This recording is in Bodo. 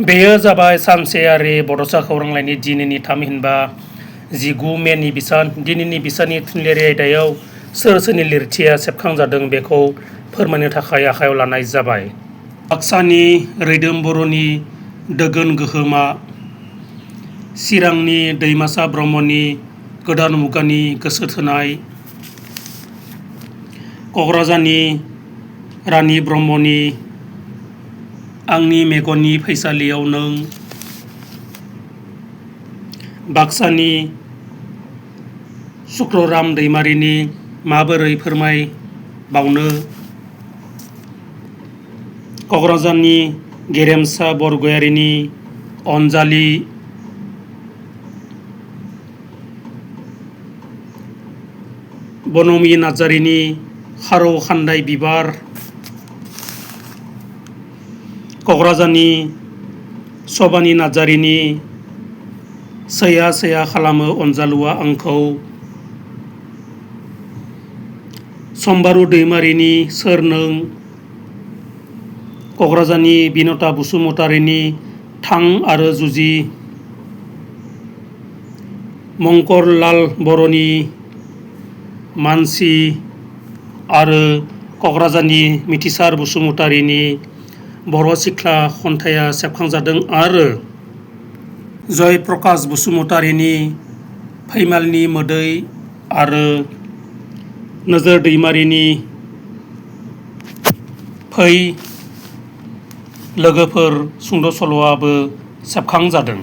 बेयो जाबाय सानसेयारि बड'सा खौरांलाइनि दिनैनि थामहिनबा 19 मेनि बिसान। दिनैनि बिसाननि थुनलाइयारि आयदायाव सोर सोरनि लिरथिया सेबखांजादों बेखौ फोरमायनो थाखाय आखायाव लानाय जाबाय। बाक्सानि रैदोम बर'नि दोगोन गोहोमा, चिरांनि दैमासा ब्रह्मनि गोदान मुगानि गोसो थोनाय, क'क्राझारनि रानी ब्रह्मनि आंनि मेगननि फैसालियाव नों, बाक्सानि सुक्रराम दैमारिनि माबोरै फोरमायबावनो, क'क्राझारनि गेरेमसा बरगयारिनि अनजालि, बनमि नार्जारिनि खारौ खान्दाय बिबार, क'क्राझारनि सबानि नार्जारिनि सैया सैया खालामो अनजालुआ आंखौ, सम्बारू दैमारिनि सोर नों, क'क्राझारनि बिनता बसुमतारिनि थां आरो जुजि, मंकरलाल बर'नि मानसि आरो क'क्राझारनि मिथिसार बसुमतारिनि बर' सिख्ला खन्थाइया सेबखांजादों आरो जयप्रकाश बसुमतारिनि फैमालनि मोदै आरो नोजोर दैमारिनि फै लोगोफोर सुंद' सल'आबो सेबखांजादों।